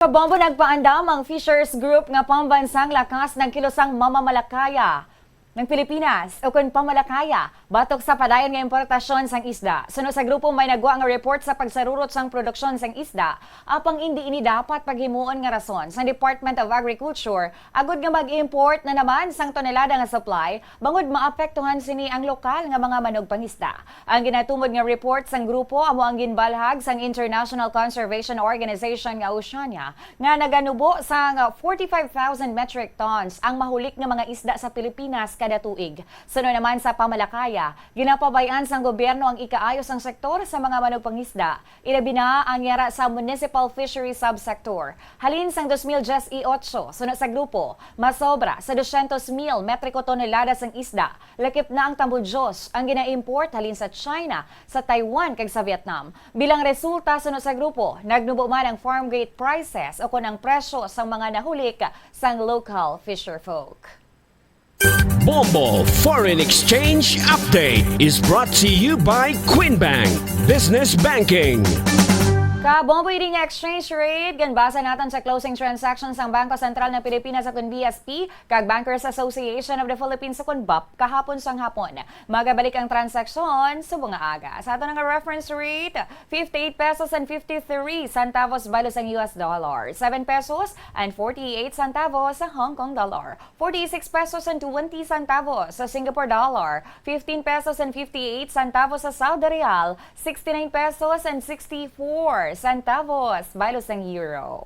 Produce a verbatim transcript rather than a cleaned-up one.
Kabombo, nagpaandam ang Fishers Group nga pambansang lakas nagkilusang mamamalakaya ng Pilipinas, ukon pamalakaya, batok sa padayon nga importasyon sang isda. Suno sa grupo, may nagwa nga report sa pagsarurot sang produksyon sang isda, apang indi ini dapat paghimuon nga rason sang Department of Agriculture agud nga mag-import na naman sang tonelada nga supply, bangod maapektuhan sini ang lokal nga mga manugpangisda. Ang ginatumod nga report sang grupo amo ang ginbalhag sang International Conservation Organization nga Oceania, nga naganubo sang forty-five thousand metric tons ang mahulik nga mga isda sa Pilipinas kada tuig. Suno naman sa pamalakaya, ginapabay-an sang gobyerno ang ikaayo sang sektor sa mga manugpangisda, ilabi na ang yara sa municipal fishery subsector. Halin sang dos mil dieciocho, suno sa grupo, masobra sa dosyentos mil metriko tonelada sang isda, lakip na ang tambudyos, ang gina-import halin sa China, sa Taiwan, kag sa Vietnam. Bilang resulta, suno sa grupo, nagnubo man ang farm gate prices, ukon ang presyo sang mga nahulik sang local fisherfolk. Bombo Foreign Exchange Update is brought to you by Queen Bank Business Banking. Kabombo, ini nga exchange rate, ginbasa naton sa closing transactions sang Bangko Sentral ng Pilipinas, ukon B S P, kag Bankers Association of the Philippines, ukon bap, kahapon sang hapon. Magabalik ang transaksyon subong nga aga. Sa aton nga reference rate, fifty-eight pesos and fifty-three centavos balos ang U S dollar, seven pesos and forty-eight centavos sa Hong Kong dollar, forty-six pesos and twenty centavos sa Singapore dollar, fifteen pesos and fifty-eight centavos sa Saudi real, sixty-nine pesos and sixty-four centavos balos ang euro.